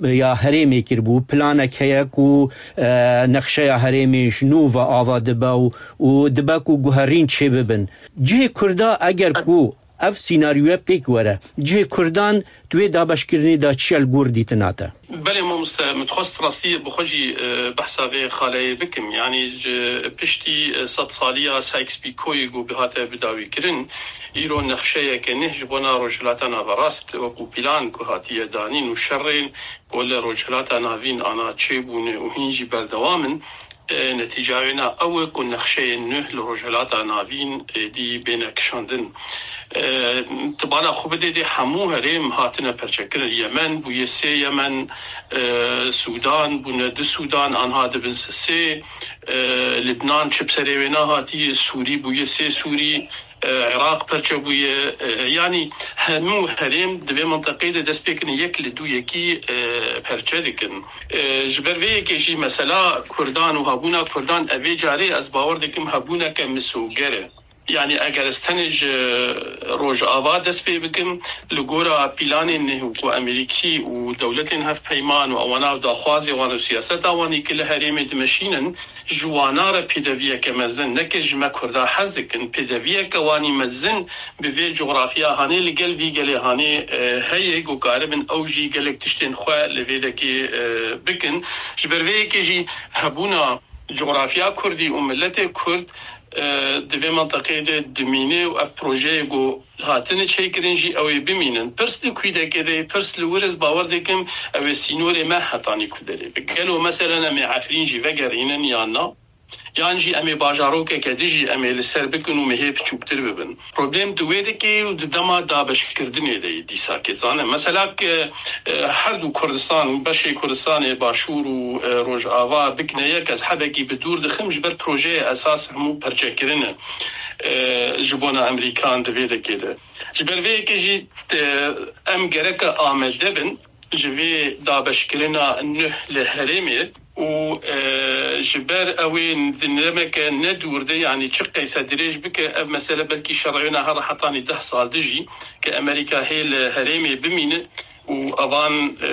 ya herêmê kiribû. Planek heye ku, e, nexşeya herêmê ji nû ve ava dibe û, û dibe ku guherîn çêbibin. Cihê Kurda eger ku ev sînaryoya pêk were, cihê Kurdan di wê dabeşkirinê de çi ye li gor dîtina te? Belê mamoste, min dixwest rastî bi xwe jî, e, behsa vê xaleyê bikim. Yanî ji piştî, e, sedsaliya Sykes-Picoyê ku bihate bidawîkirin, îro nexşeyeke neh ji bona Rojhilata Naverast wekû plan ku hatiye danîn û şerên ku li Rojhilata Navîn ana çêbûne û hîn jî berdewam in, e, netîca wêna ew e ku nexşeyên nûh li Rojhilata Navîn êdî bêne kişandin. E, Ti bala xwe bidê dê hemû herêm hatine perçekirin. Yemen bûye sê Yemen, e, Sûdan bûne du Sûdan, anha dibin sisê, e, Libnan çi bi serê wêna hatiye, Sûrî bûye sê Sûrî, e, Iraq perçe bûye. E, yanî hemû herêm di vê minteqeyê de dest pê kirin, yek li dû yekî, e, perçe dikin. E, ji ber vê yekê jî mesela Kurdan û hebûna Kurdan, ev vê carê ez bawer dikim hebûneke misoger e. Yanî eger ez tenê ji Rojava dest pê bikim, li gora pîlanên neh û ku Amerîkî û dewletên hevpeyman û ewana û daxwazê wan û siyaseta wan ê ki li herêmê dimeşînin, ji wana re pêdeviyeke mezin, neke ji me Kurda hez dikin, pêdeviyeke wanî mezin bi vê cografya hanê, li gel vî gelê hanê, e, heye, ku karibin ew jî gelek tiştên xwe li vê dekê, e, bikin. Ji ber vê yekê jî hebûna cografya Kurdî û miletê Kurd, e, di vê menteqeyê de dimîne û ev projeyê ku hatine çêkirin jî ew ê bimînin. Pirs di kûdekê de ye, pirs li wir, ez bawer dikim ew ê sînorê me hetanî ku derê be. Gelo meselen em ê Efrîn jî vegerînin yan na? Yan jî em ê bajarokeke din jî em ê li ser bikin û mehê biçûktir bibin? Problem di wê dikê û di dema dabeşkirdinê de yê dîsa kê zane. Mesela ke, e, her du Kurdistan, beşê Kurdistanê Başûr û, e, Rojava bikine yek, ez hebekî bi dûr dixim, ji ber projeyê esas hemû perçekirin e, e, ji bona Amerîkan di vê dekê de. Ji ber vê yekê jî, e, em gereke amade bin ji vê dabeşkirina nuh li herêmê û, e, ji ber ew ê di demeke ne dûr de, yanî çi qeyse dirêj bike, ev mesele belkî şereyona her hetanî deh sal dijî ke Amerîka hê li herêmê bimîne û evan, e,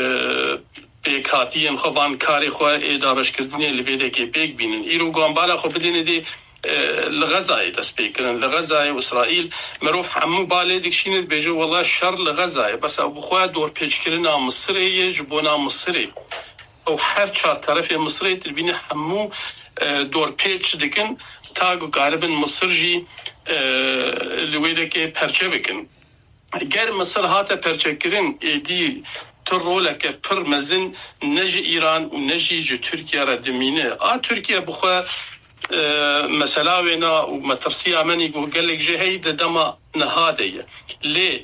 pêkhatiyên xwe, van karê xwe ê dabeşkirdinê li vê dekê pêk bînin. Îro ku em bala xwe bidêne dê, e, li Xezayê dest pê kirin. Li Xezayê û Îsraîl, mirov hemû balê dikişîne, dibêje, wela şer li Xezayê. Bes ew bi xwe dorpêçkirina Misirê ye, ji bona Misirê. Ew her çar terefê Misirê, tu dibînî hemû, e, dorpêç dikin, ta ku karibin Misir jî, e, li wê dekê perçe bikin. Ger Misir hate perçekirin, êdî tu roleke pir mezin ne ji Îran û ne jî ji Tirkiye re dimîne. A Tirkiye bi xwe, e, mesela wêna û metirsiya menî ku gelek jê heyî di dema niha de ye. Lê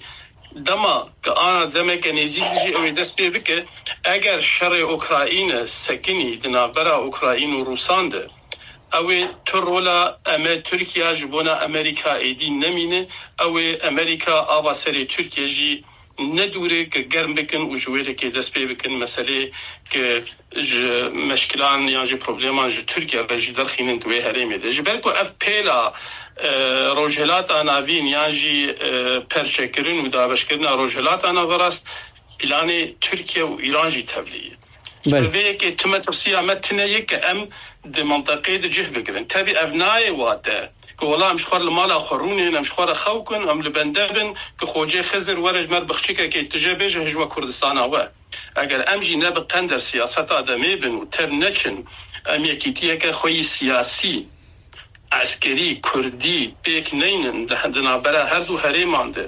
dema ki ana demeke nêzîk de jî ew ê dest pê bike, eger şerê Ukrayne sekinî di navbera Ukrayn û Rûsan de, ew ê tu rola em e Tirkiye ji bona Amerîka êdî nemîne, ew ê Amerîka ava serê Tirkiye jî nedûre ki germ bikin û ji wê dekê dest pê bikin meselê ki ji meşkilan yan ji probleman ji Tirkiye re jî derxînin di wê herêmê de. Ji ber ku ev pêla, e, Rojhilata Navîn yan jî, e, perçekirin û dabeşkirina Rojhilata Naverast planê Tirkiye û Îran jî tevlî ye. Belê. Bi vê yekê tu metirsiya me tune ye ke em di mintaqê de cih bigirin. Tevî ev nayê wate ku wela em ji xwe li mala xwe rûnên, em ji xwe re xew kin, em li bende bin, ku Xocê Xizir were ji me re biçikekê tije bêje hijwe Kurdistana we. Eger em jî ne bi qender siyaseta demê bin û tev neçin, em yekîtiyeke xwe yî siyasî, eskerî, kurdî pêk neynin di, di navbera her du herêman de,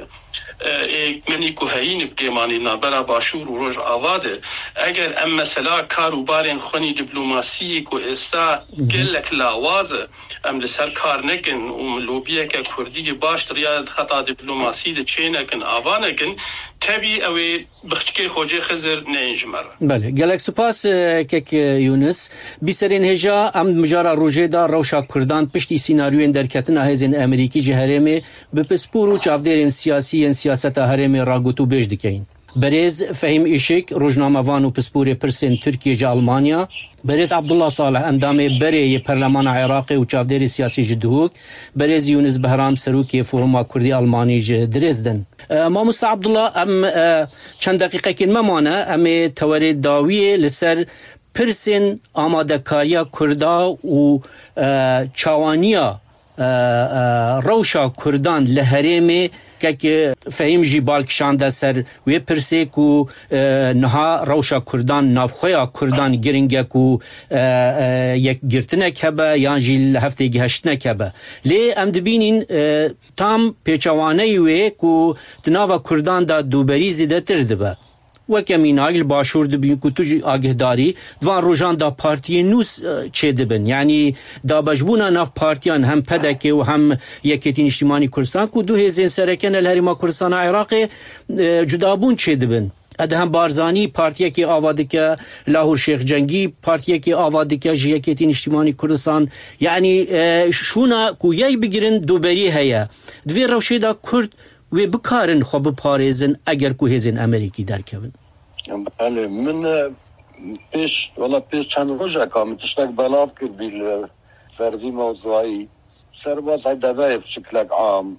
e, ê menî ku heyîn bi kêmanî navbera Başûr û Rojava de, eger em mesela kar û barên xwe nî diplomasiyê ku êsta gelek lawaz e, em li ser kar nekin û lobiyeke kurdî baş di riya xeta diplomasî de çê nekin, ava nekin, tevî ew ê biçikê Xocê Xizir neyên ji me re. Belê, gelek spas, e, kek, e, Yûnis. Bîserên hêja, em di mijara rojê de rewşa Kurdan piştî sînaryoyên derketina hêzên Amerîkî ji herêmê bi pispor û çavdêrên siyasî yên siyaseta herêmê ragot û bêj dikeyin. Berêz Fehîm Îşik, rojnamevan û pisporê pirsên Tirkiyê ji Almanya, Berêz Abdullah Salih, endamê berê yê Perlemana Iraqê û çavdêrê siyasî ji Duhok, Berêz Yûnis Behram, serokê Foruma Kurdî Almanî ji Dresden. E, Mamoste Abdullah, em, e, çend deqîqekên me mane, em ê tewerê dawiyê li ser pirsên amadekariya Kurda û, e, çawaniya, e, e, rewşa Kurdan li herêmê, kek Fehîm jî bal kişande ser wê pirsê ku, e, niha rewşa Kurdan, navxweya Kurdan giring e ku, e, e, yekgirtinek hebe yan jî li hev têgihiştinek hebe. Lê em dibînin, e, tam pêçewaneyî wê ku di nava Kurdan de dûberî zêdetir dibe. Weke mînak li Başûr dibîn ku tu jî agihdarî, di van rojan de partiyên nû s-, çêdibin. Yanî dabeşbûna nav partiyan hem P D K û hem Yekêtî Niştîmanî Kurdistan ku du hêzên sereke ne li Herêma Kurdistana Iraqê, e, cudabûn çêdibin. Edhem Barzanî partiyekê ava dike, Lahûr Şêx Cengî partiyekê ava dike ji Yekêtî Niştîmanî Kurdistan. Yanî, e, şûna ku yek bigirin dûberî heye. Di vê rewşê de Kurd wê bikarin xwe biparêzin eger ku hêzên Amerîkî derkevin? Belê, min, e, pêş, wela pêş çend rojeka min tiştek belav kir bî li ser vî mewzuayî. Serbazay deverê bi şiklek am, bi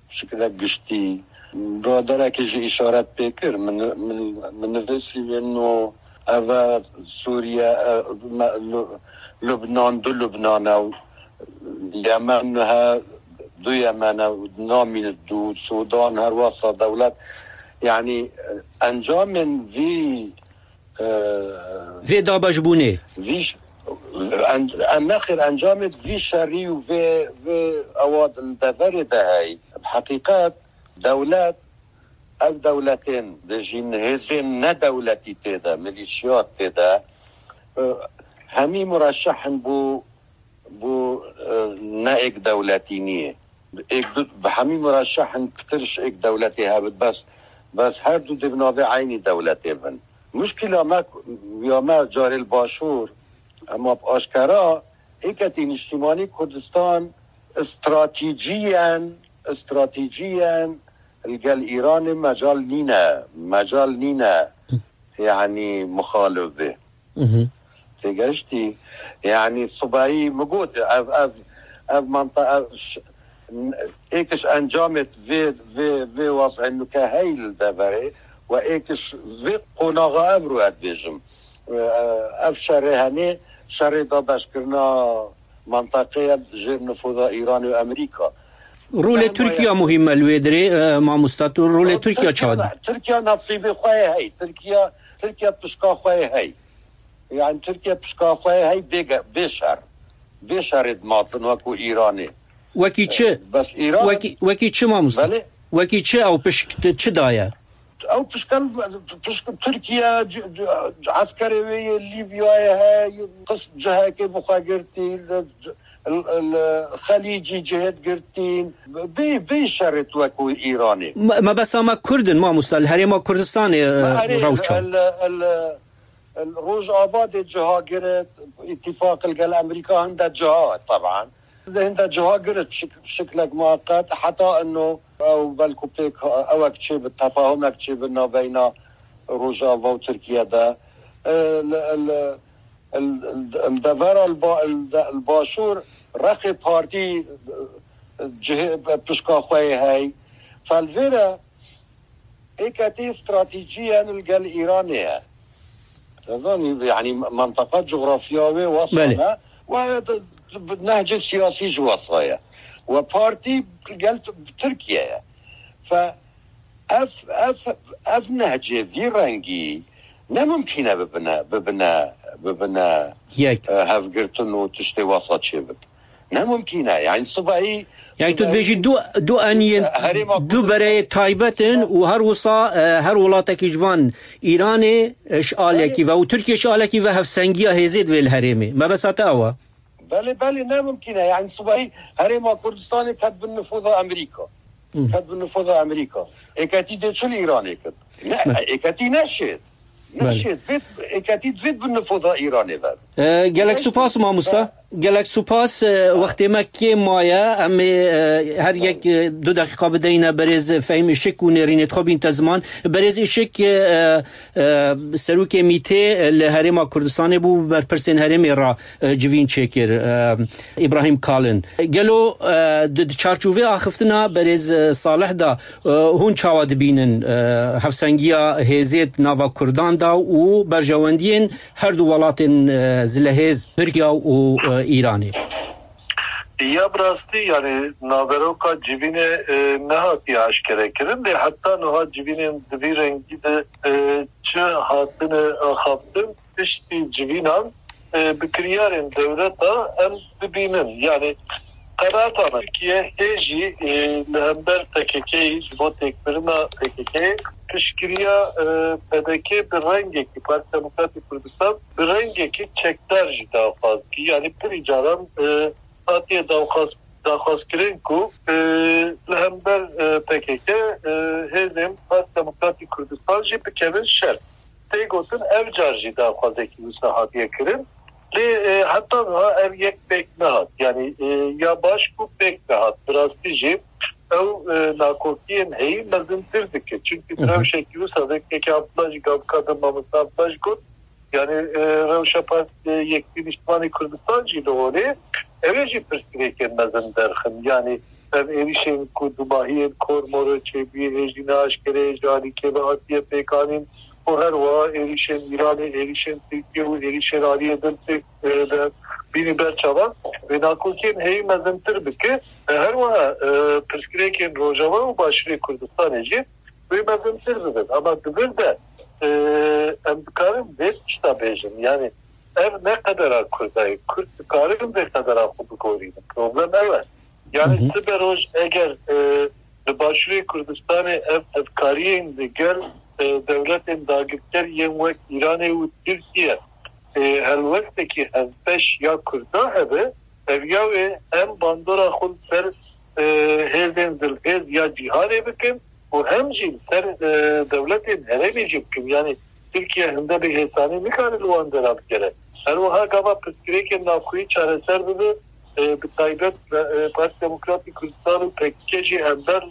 şiklek giştî. Biraderekê jî îşaret pê kir. Min, min, min nivîsî wê no ev e Sûriye, e, me, Lu-, Lubnan, du Lubnan e û Yemen he, du Yemen e û namîne du, Sûdan her wesa dewlet. Yanî, e, encamên vî, e, vê dabeşbûnê. Vî ş-, en-, en-, nexêr encamê vî şerî û vê, vê ewa li deverê de heyî. Bi heqîqet dewlet, ev dewletên dijîn hêzên nedewletî tê de, milîşiyat tê de, e, hemî mureşeh in bo, bo, e, ne êk dewletî niyê. Êk du, bi hemî mureşeh in pitir ji êk dewletê hebit, bes, bes her du dê bi navê eynî dewletê bin. Muşkîla me, ya me carê li Başûr, ema bi aşkera êketî niştîmanî Kurdistan stratîciyen, stratîciyen li gel Îranê mecal nîne, mecal nîne, yanî mixalif bê. Mhm. Têgehiştî? Yanî sibahî min got, ev, ev, ev manta, ev ş-, êk ji encamê vê, vê, vê wazê nuke hey li deverê we êk ji vê qonaxa ev ro ez dibêjim. Ev şerê henê, şerê dabeşkirina mantaqeya jêr nifoza Îran û Amerîka. Rolê Tirkiye muhîm e li wê dirê, e, mamosta, tu rolê Tirkiye çawa dî? Tirkiye nasîbê xwe ye hey. Tirkiye, Tirkiye pişka xwe ye hey. Yani Tirkiye pişka xwe ye hey bê ge-, bê şer. vê şerê dimatin wekû Îranê. Wekî çi? Bes Îran Wekî, wekî çi mamoste? Belê. Wekî çi ew pişk çi daye? Ew pişkan pişk Tirkiye c- c- eskerê wê yê Lîbyayê heye, qist cihekê bi xwe girtî, li- li- li Xelîcî cihêt girtîn. Vê vê şerê wekû Îranê. Me- Mebesta me Kurd in mamoste, li Herêma Kurdistanê e, Erê, rewşa. El, el, el Rojava dê ciha giret, îtîfaq li gel Amerîka hinde ciha, teban. Hinde ciha giret şik- şiklek muqet, heta ino ew belku pêk ewek çêbit, tefahumek çêbit navbeyna Rojava û Tirkiye de. E, li- li- li- li devera li ba- li de- li başûr reqê partî, e, cihê pişka xwe yê hey. Felvêre êketî stratejî ye li gel Îranê ye. Dizanî, yanî menteqa cografya wê wesa Belê. ne, we di- di- nehcê siyasî ji wesa ye. We partî gel T- Tirkiye ye. Fe ev, ev, ev nehcê vî rengî ne mimkîn e bibine, bibine, bibine Yek. e, hevgirtin û tiştê wesa çêbit. Ne mimkîn e. Yani sibayî Yani tu dibêjî du, du eniyên, Herêma du Kurdistan. bereyê taybet in û her wisa e, her welatekî ji van Îranê e, ji alekî ve û Tirkiye ji alekî ve hevsengiya hêzê divê li herêmê. Mebesa te ew e? Belê, belê, ne mimkîn e. Yani sibayî Herêma Kurdistanê ket bin nifoza Amerîka. Ket bin nifoza Amerîka. Êketî dê çi li Îranê kir? Ne, Belê. êketî neşêt. Belê. Neşêt. Vê êketî divê bin nifoza Îranê ver. E, gelek Neşêt. supas mamosta. Gelek supas, e, wextê me kêm maye. Em ê, e, her yek, e, du deqîqa bideyne berêz Fehîm Işik û nêrînê xwe bîn te ziman. Berêz Işik, e, e, serokê mîtê, e, li Herêma Kurdistanê bû, berpirsên herêmê re, e, civîn çêkir, e, Îbrahîm Kalin. Gelo, e, di, di çarçovê axiftina berêz, e, Salih de, e, hûn çawa dibînin, e, hevsengiya hêzê di nava Kurdan de û berjewendiyên her du welatên, e, zilehêz Tirkiya û, e, Îranê? Ya bi rastî, yani naveroka civînê, e, nehatiye aşkere kirin, lê heta niha civînên di vî rengî de, e, çi hatine axaftin, piştî civînan, e, bi kiryarên dewleta em dibînin. Yani qenaeta me Tirkiye hê jî, e, li hember P K K ji bo têkbirina P K K piştgiriya, e, P D K bi rengekî, Partiya Demokratîk Kurdistan bi rengekî çekdar jî daxwaz dike. Yani pirî caran, e, hatiye daxwaz, daxwazkirin ku, e, li hember, e, P K K, e, hêzên Partiya Demokratîk Kurdistan jî bikevin şer. Tê gotin ev car jî daxwazekî wisa hatiye kirin. Lê, e, heta niha ev yek pêk nehat. Yani, e, ya baş ku pêk nehat. Bi rastî jî ew, e, nakokiyên heyî mezintir dike. Çünkü Hı hı. rewşekî wisa vekeke Abdullah jî gavka de mamosta Abdullah jî got, yani, e, rewşa Part-, e, Yekîtî Niştimanî Kurdistan jî li holê, ew ê jî pirsgirêkên mezin derxin. Yani, ev êrîşên ku dumahiyên Kor Moro çêbûyê, ê jî ne aşkere ye, ji alî kê ve hatiye pêkanîn û her wiha êrîşên Îranê, êrîşên Tirkiye û êrîşên aliyê din pêk, e, de bînî ber çavan. Wê nakokiyên heyî mezintir bike. E, her wiha, e, pirsgirêkên Rojava û Başûrê Kurdistanê jî wê mezintir bibin. Ama di vir de, e, em dikarin vê tişta bêjin. Yani ev ne qedera Kurda ye. Kurd dikarin vê qedera xwe bigorînin. Problem ew e. Yani Hı hı. sibe roj eger, e, li Başûrê Kurdistanê ev hevkariyên li gel, e, dewletên dagirker yên wek Îranê û Tirkiye, e, helwestekî hevbeş ya Kurda hebe, ev ya wê em bandora xwe li ser, e, hêzên zilhêz ya cîhanê bikin û hem jî li ser, e, dewletên herêmê jî bikin. Yani Tirkiye hinde bi hêsanî nikare li wan dera bigere. Her wiha gava pirsgirêkên navxweyî çareser bibe, e, bi taybet, e, Partiya Demokratîk Kurdistan û P K K jî hember,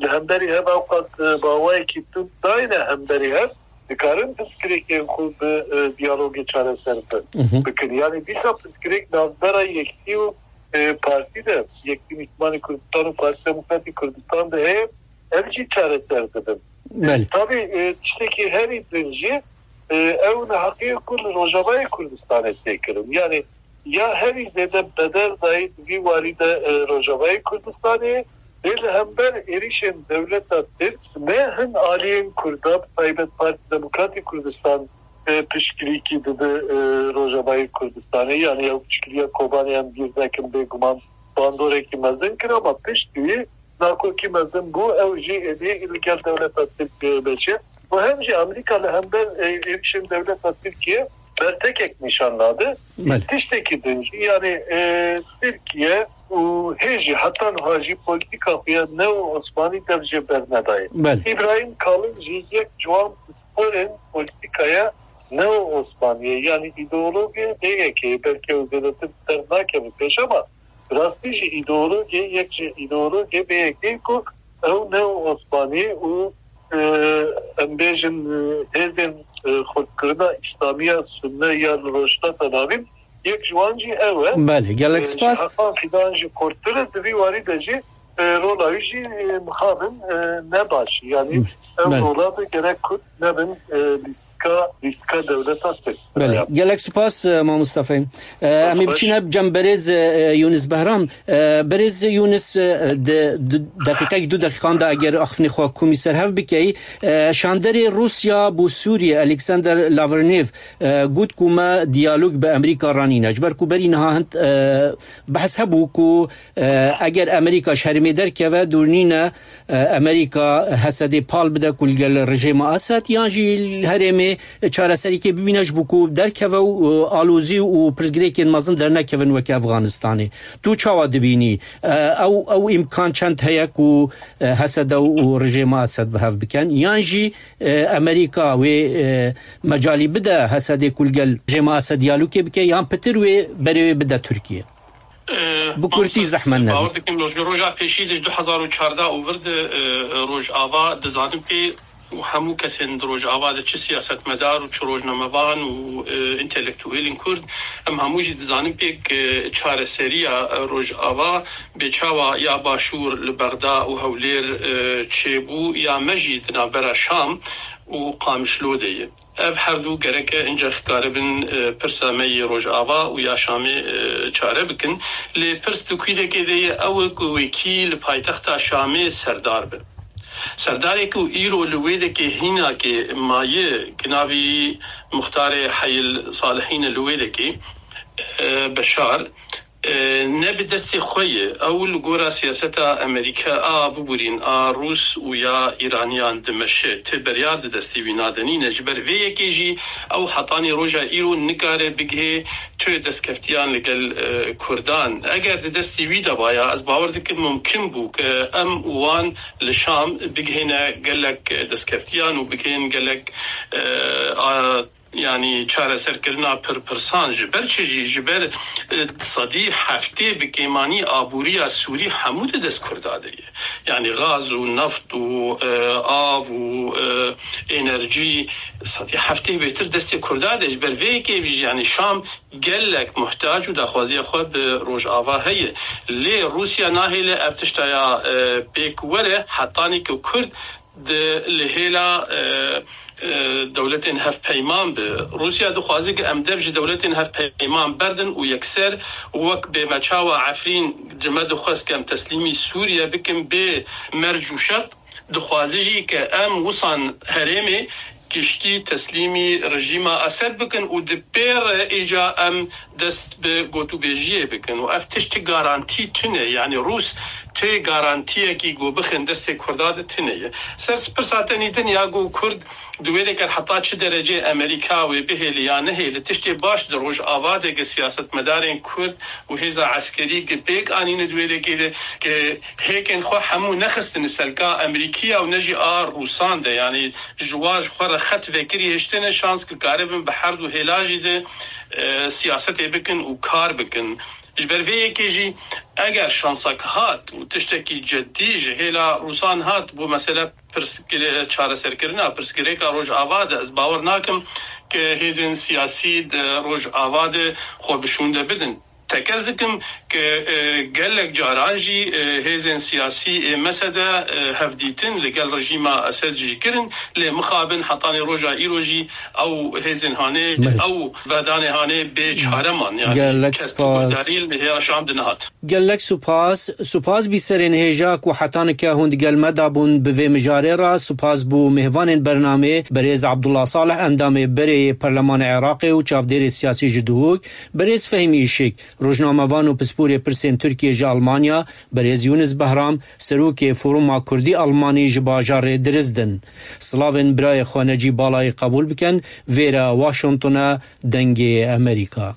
li hemberî hev ewqas, e, bi awayekî tund dayne hemberî hev, dikarin pirsgirêkên xwe bi, e, diyalogê çareser bi-, Hı hı. bikin. Yani dîsa pirsgirêk navbera Yekîtî û, e, partî de, Yekîtî Niştimanî Kurdistan û Partiya Demokratîk Kurdistan de heye, ev jî çareser dibin. Belê. Tabî, e, tiştekî herî din jî, e, ew neheqiyê ku li Rojavayê Kurdistanê tê kirin. Yani ya herî zêde bedel dayî di vî warî de, e, Rojavayê Kurdistanê, lê li hember êrîşên dewleta Tirk ne hin aliyên Kurda, bi taybet Partî Demokratîk Kurdistan e, piştgirîkî dide, e, Rojavayê Kurdistanê. Yani ew piştgiriya Kobanê em bîr nekin, bêguman bandorekî mezin kir, ama piştî nakokî mezin bû, ew jî êdî li gel dewleta Tirkiyeyê meşe. Û hem jî Amerîka li hember, e, êrişên dewleta Tirkiye bertekek nîşan nade. Belê. Tiştekî din jî, yani, e, Tirkiye û hê jî heta niha jî polîtîka xwe ya neo-Osmanî dev jê bernedayê. Belê. Îbrahîm Kalin jî yek ji wan pisporên polîtîkaya neo-Osmaniyê, yani îdeologê B Y K'yê, belkî ew zêdetir dernakeve pêş, ama bi rastî jî îdeologê, yek ji îdeologê B Y K'yê ku ew neo-Osmanî û, e, em bêjin, e, hêzên, e, xurtkirina Îslamiya Sunne ya li Rojhilata Navîn, yek ji wan jî ew e. Belê, gelek E, spas. Ji Hakan Fidan jî xurttir e, di vî warî de jî, e, rola wî jî, e, mixabin, e, ne baş. Yani ev Belê. rola bi gerek Kurd nebin, e, lîstika, lîstika dewleta Tirk. Belê. Gelek spas, e, Mamosta Fehîm. E, em ê Baş. biçîne cem berêz, e, Yunus Behram. E, berêz Yunus, e, di, di deqîqek, du deqîqan de eger axifnê xwe komî ser hev bikey, e, şanderê Rûsya bo Sûriye, Alexander Lavrnev, e, got ku me diyalog bi Amerîka ranîne. Ji ber ku berî niha hind, e, behs hebû ku, e, eger Amerîka ji herêmê derkeve, dûr nîne, e, Amerîka Hesedê pal bide ku li gel rejêma Esed, yan jî li herêmê çareserîkê bibîne, ji bo ku derkeve û, e, alozî û pirsgirêkên mezin dernekevin weke Efganistanê. Tu çawa dibînî? E, ew, ew îmkan çend heye ku, e, Hesede û rejêma Esed bi hev bikin? Yan jî, e, Amerîka wê, e, mecalî bide Hesedê ku li gel rejêma Esed diyalogê bike, yan pitir wê berê wê bide Tirkiye? Bi kurtî zehmet nebe. Bawer dikim, ji roja pêşî de, ji du hezar û çardeh û vir de, e, Rojava dizanim pê û hemû kesên di Rojava de çi siyasetmedar û çi rojnamevan û, e, întelektuelên Kurd, em hemû jî dizanin pê ku çareseriya Rojava bê çawa ya Başûr li Bexda û Hewlêr, e, çêbû, ya me jî di navbera Şam û Qamişlo de ye. Ev her du gereke incex karibin, e, pirsa me yê Rojava û ya Şamê, e, çare bikin. Lê pirs di kûdekê de ye, ew e ku wekî li paytexta Şamê serdar be. Serdarê ku îro li wê dekê hînakê maye, ki navî Muxtarê Heyil Salihîn e li wê dekê, e, Beşar, e, ne bi destê xwe ye. Ew li gora siyaseta Amerîka a biborîn, a Rûs û ya Îraniyan dimeşe. Ti beryar di destê wî nade nîne. Ji ber vê yekê jî ew hetanî roja îro nikare bigihê tu destkeftiyan li gel, e, Kurdan. Eger di destê wî de baya, ez bawer dikim mumkin bû ke em û wan li Şam bigihêne gelek destkeftiyan û bigihên gelek, e, a, yanî çareserkirina pirpirsan. Ji ber çi jî? Ji ber, e, sedî heftê bi kêmanî aboriya Sûrî hemû di dest Kurda de ye. Yanî gaz û neft û, e, av û, e, enerjî sedî heftê bêtir destê Kurda de. Ji ber vê yekê jî, yanî Şam gelek muhtac û daxwaziya xwe bi Rojava heye. Lê Rûsya nahêle ev tişta ya, e, pêk were, hetanî ku Kurd di li hêla, e, e, dewletên hevpeyman be. Rûsya dixwaze ke em dev ji dewletên hevpeyman berdin û yekser wek bê me çawa Efrîn ji me dixwest ke em teslîmî Sûriye bikin bê merc û şert, dixwaze jî ke em wisan herêmê giştî teslîmî rejîma Esed bikin û di pê re îca em dest bi gotûbêjiyê bikin û ev tişt garantî tune, yanî Rûs tê garantiyekî ku bixin destê Kurda de tune ye. Ser pirsa tenî din ya ku Kurd di wê de ker heta çi derecê Amerîka wê bihêle ya nehêle, tiştê baş di Rojava de ke siyasetmedarên Kurd û hêza eskerî ke pêk anîne di wê dekê de ke hêkên xwe hemû nexistine selka Amerîkiya û ne jî a Rûsan de, yanî ji war ji xwe re xet vekirî hiştine, şans ki karibin bi her du hêla jî de, e, siyasetê bikin û kar bikin. Ji ber vê yekê jî eger şansak hat û tiştekî ceddî ji hêla Rûsan hat bo mesele pirsgire-, çareserkirina pirsgirêka Rojava de, ez bawer nakim ke hêzên siyasî di Rojava de xwe bi şûnde bidin. Tekez dikim ke, e, gelek caran jî, e, hêzên siyasî ê mesede, e, hevdîtin li gel rejîma Esed jî kirin, lê mixabin hetanî roja îro jî ew hêzên hanê, Me- ew vedanê hanê bê çare man. Yani Gelek kes spas. Guhdarî li hêra Şam de nehat. Gelek supas, supas bî serên hêja ku heta nike hûn di gel me de bûn bi vê mijarê re. Supas bû mêvanên bernamê, berêz Abdullah Salih, endamê berê yê Perlemanê Iraqê û çavdêrê siyasî ji Duhok, berêz Fehîm Îşik, rojnamevan û pisporê pirsên Tirkiyê ji Almanya, berêz Yunus Behram, serokê Foruma Kurdî Almanî ji bajarê Dirizdin. Silavên birayê xwe Necî Balayî qebûl bikin, vêre Washington e, Dengê Amerîka.